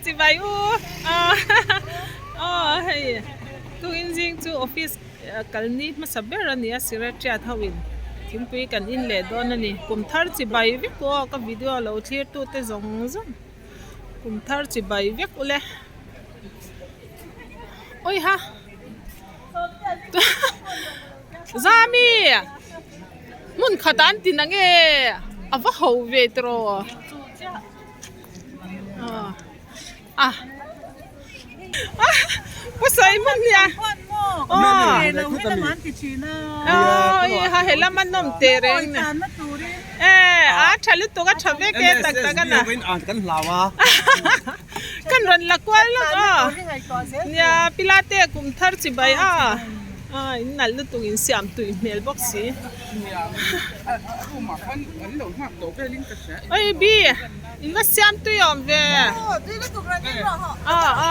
chibai u aw hei tukin zing chu office kalni hmasa ber a ni a sirachhiat ho in thingpui kan in leh dawn a ni kum thar chibai vek u aw ka video lo thlir tu te zawng zawng kum thar chibai vek u le awiha Zami hmun khat an ti na nge a va ho ve tiraw a pu sawi hmun hi a aw he lama nawm teh reng e a tha lutuk a tha vek e tak tak a na Kan rawn la kual lawk a, nia Pilate kum thar chi bai a, a in nalh lutuk in siam tui hmel bawk si. Oi bi in va siam tui awm ve. A a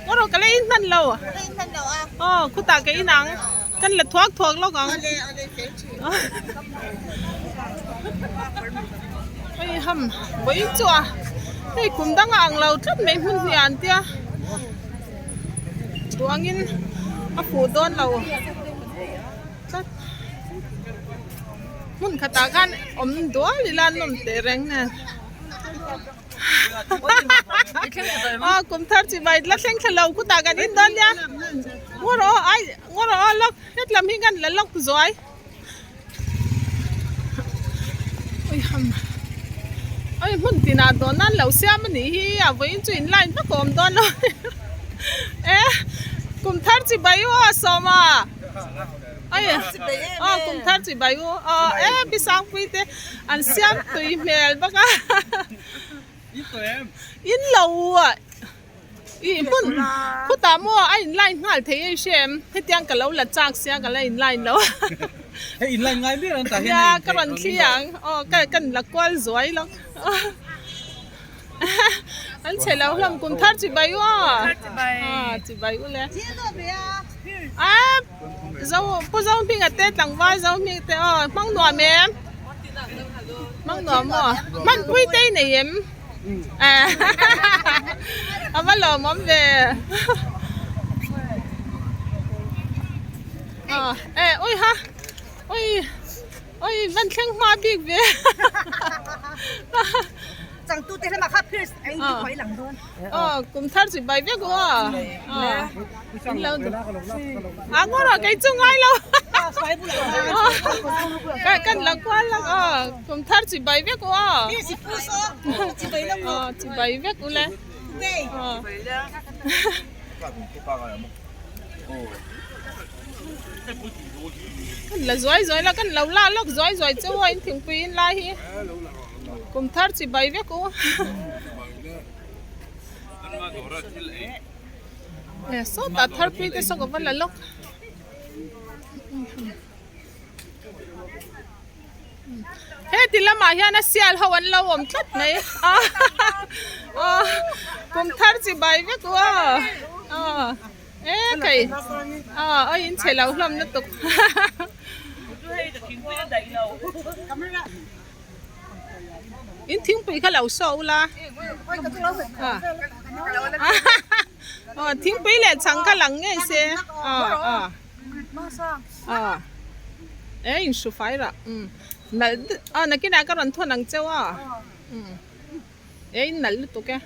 ngaw rawh ka la in hman lo. Aw khutah ka in ang. Kan la thuak thuak lawk ang. Hei ham vawiin chu a hei kum danga ang lo tlat mai hmun hnih ah an tia duh angin a fuh dawn lo tlat hmun khatah khan awm dual ila an nawm teh reng nen. Aw kum thar chi vai la thleng thla lo khutah kan in dawn nia ngaw rawh aw ai ngaw rawh aw lawk het lam hi kan la lawk zuai ui ham oi hmun tinah dawn nan lo siam a nih hi a vawiin chu in line vak a awm dawn lo e kum thar chi bai u aw sawma. Aw kum thar chi bai u aw e pi sangpui te an siam tui hmel bawk a in lo a i hmun khutah maw a in line nghal thei a i hria em hetiang ka lo la chak sia ka la in line lo hei in line ngai ber an tah hian nia ka rawn thli ang aw ka kan la kual zuai lo An chhe lo hlawm kum thar chi bai u aw chi bai u le a zo pu zo hming a te tlangval zo hming te aw hmang nuam em hmang nuam maw hman pui te i nei em a va lawmawm ve e ui ha ui. Oi van thleng hma bik ve. Changtu te lamah kha Pierce a in ti khuai lang dawn. Aw kum thar chi bai vek u aw. In lo a ngawr ah kei chu ngai lo. Ka kan la kual lang aw kum thar chi bai vek u aw. Aw chi bai vek u le. Aw. Kan la zuai zuai la kan lo la lawk zuai zuai chu a in thingpui in lai hi kum thar chi bai vek u e sawtah thar pui te saw ka va la lawk heti lamah hian a sial ho an lo awm tlat mai a kum thar chi bai vek u aw. E kei a in chhe lo hlawm lutuk in thingpui kha lo saw ula aw thingpui leh chhang kha lang ngei se e in hru fai rah nalh aw nakinah ka rawn thawn ang cheu a E in nalh lutuk e.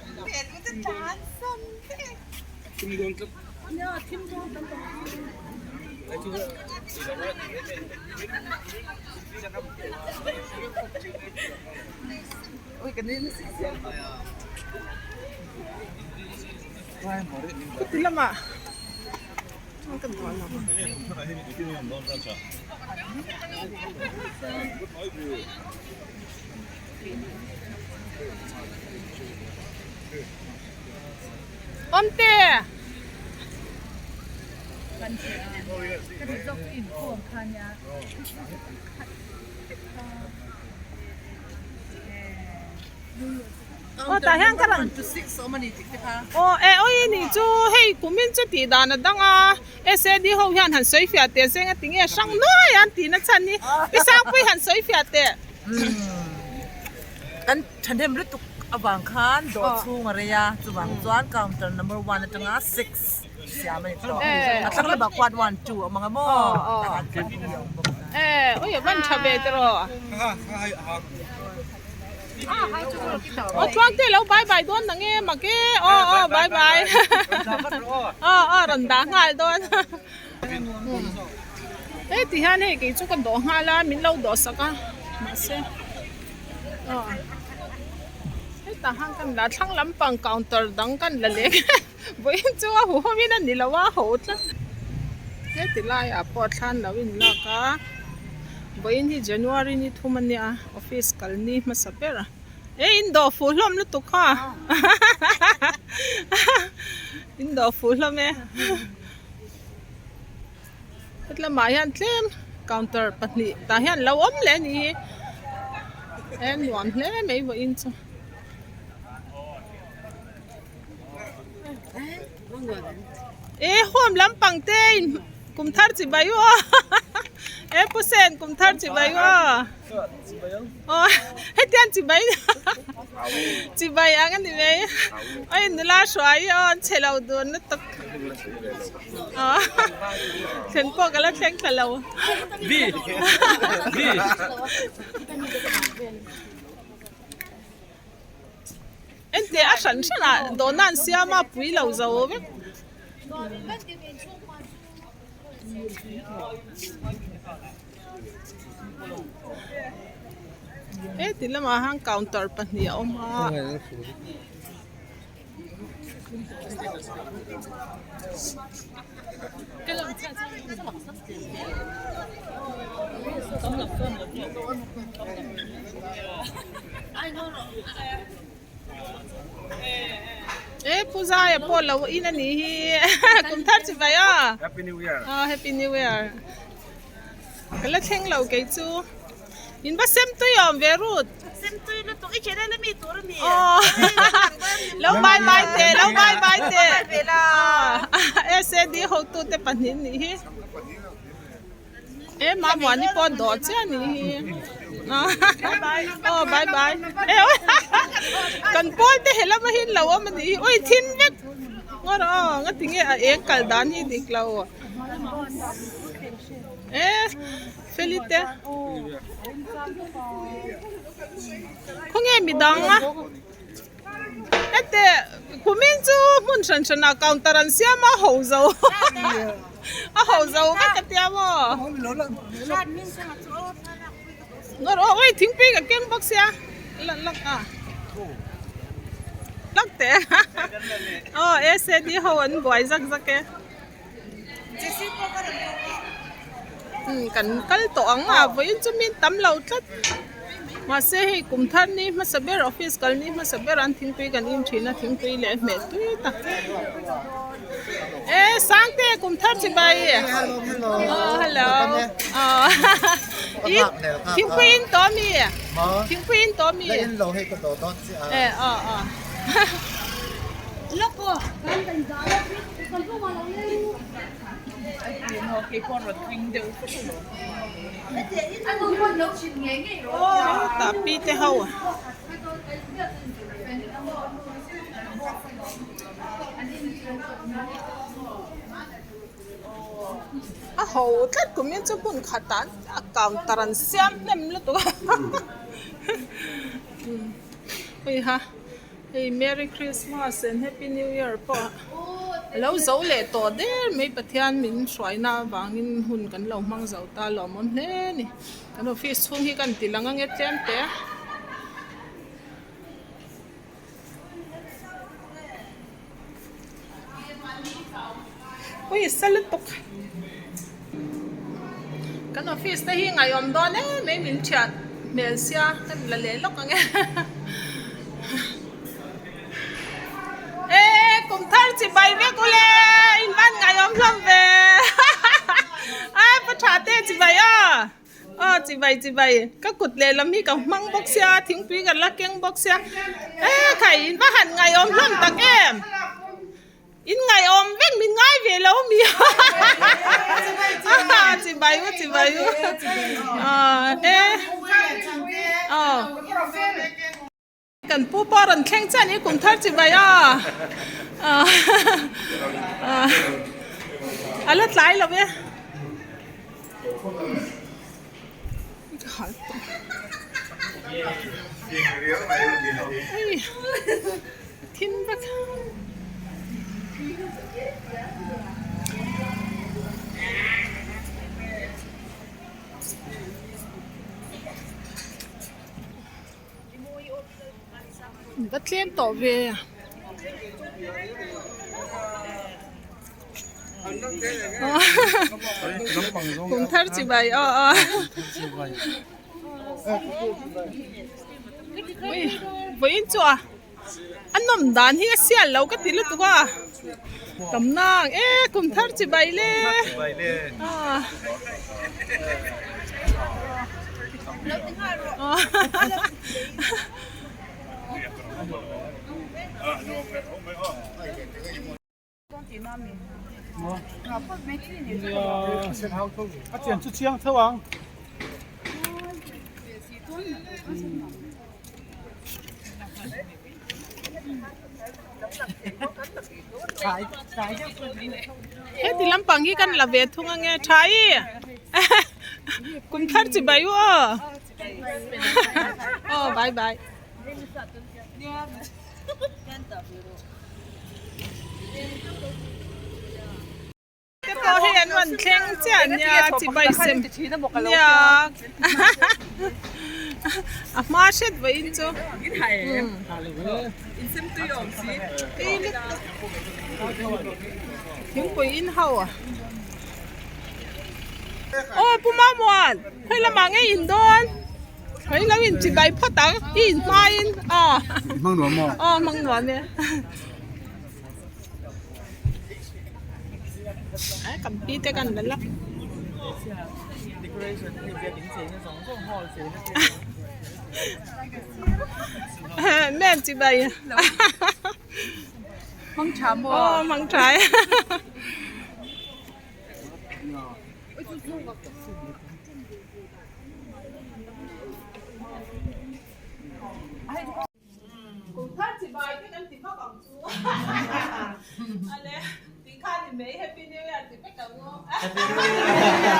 Khawti lamah Awmte! Aw tah hian ka rawn aw e awi ni chu hei kumin chu tih dan a dang a SAD ho hian han sawi fiah teh se engati nge hrang nuai an tih na chhan hi Pi Sangpui han sawi fiah teh. Kan thahnem lutuk. avang khan dawh chhung a rei a, chuvang chuan counter number one atanga six siam a ni tawh. A thlang lamah khuan one two a awm ang a maw? Tah khan pahnih a awm bawk a. Ui a van tha ve tiraw? Aw tluang te lo bye bye dawn nang e mak e aw aw bye bye aw aw rawn dah nghal dawn he ti hian hei kei chu ka dawh nghal a min lo dawh sak a mahse aw hetah hian kan la thlang lampang counter dang kan la leh vawiin chu a huhawm in a ni lo a ho tlat heti laiah pawh thlan lo inlak a vawiin hi January ni thum a nia. Office kal ni hmasa ber a e in dawh fuh hlawm lutuk kha in dawh fuh hlawm e hetlamah hian tlem counter pahnih tah hian lo awm leh a ni hi e nuam hle mai vawiin chu. E home lampang te in kum thar chi bai u aw e pu sen kum thar chi bai u aw aw hetiang chi bai chi bai ang a ni mai oi nula hruai hi aw an chhe lo dun lutuk aw thlen pawh ka la thleng thla lo. Ente a hran hran ah dawhna an siam a pui lo zo vek. Heti lamah hian counter pahnih a awm a. E pu Zaia pawh lo in a nih hi kum thar chi vai a Happy New Year ah Happy New Year ka la thleng lo kei chu in va sem tui awm ve Ruth sem tui lutuk i channel a mi tur a mi aw lo bye bye te lo bye bye te SAD hotu te pahnih nih hi. E Mamuani pawh dawh chiah a nih hi aw bye bye kan pawl te he lama hi lo awm a nih hi ui thim vek ngawt aw nga tinge a eng kal dan hi dik lo e feli te khawnge midang a. Hete kumin chu hmun hran hran ah counter an siam a ho zo a ho zo vek a tia maw ngawr aw ui thingpui ka keng bawk sia lak lak a lak teh aw ACD ho an buai zak zak e kan kal tawh ang a vawiin chu min tam lo tlat mahse hei kum thar ni hmasa ber office kal ni hmasa ber an thingpui kan in thin a thingpui leh hmeh tui tak e sangte kum thar chi bai aw hello aw thingpui in tawh ami thingpui in tawh ami e aw aw. Tah pi te ho a ho tlat kum in chu hmun khatah a counter an siam hnem lutuk a hei ha. Hei Merry Christmas and Happy New Year pawh a lo zo leh tawh der mai Pathian min hruaina avangin hun kan lo hmang zo ta lawmawm hle a ni. Kan office chhung hi kan ti lang ange tlem teh a. Ui sa lutuk. Kan office te hi ngaihawm dawn em em min thiat hmel sia kan la leh lawk ang e. E kum thar chi bai vek ule in van ngaihawm hlawm ve. Ai pa tha te chi bai a. Aw chibai chibai ka kut lehlam hi ka hmang bawk sia thingpui ka la keng bawk sia e khai in va han ngaihawm hlawm tak em in ngaihawm vek min ngai ve lo mi a chibai u chibai u e aw. Kan pu pawh rawn thleng chiah ni kum thar chi bai a a la tlai lo e. Thim vek. Va tlem tawh ve a. Kum thar chi bai aw aw. Vawiin chu a a nawm dan hi a sial lo ka ti lutuk a. Tam nang e kum thar chi bai le. A chian chu chiang tho ang. Heti lampang hi kan la ve thung ange tha i kum thar chi bai u aw aw bye bye. Te pawh hei an rawn thleng chiah nia chibai sem nia a hma hret vawiin chu thingpui in ho a aw pu Mamuan khawi lamah nge in dawn khawi lo in chibai phawt ang i in hmain aw aw hmang nuam e. Kan pi te kan la lak. Mem chi bai. Mang tha maw? Aw mang tha e. Kum thar chi bai te kan ti vak ang chu ale ti kha ni mai happy new year ti vek ang u. Happy new year.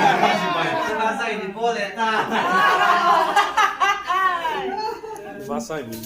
Ba sai ni pawh leh ta. Ba sai ni.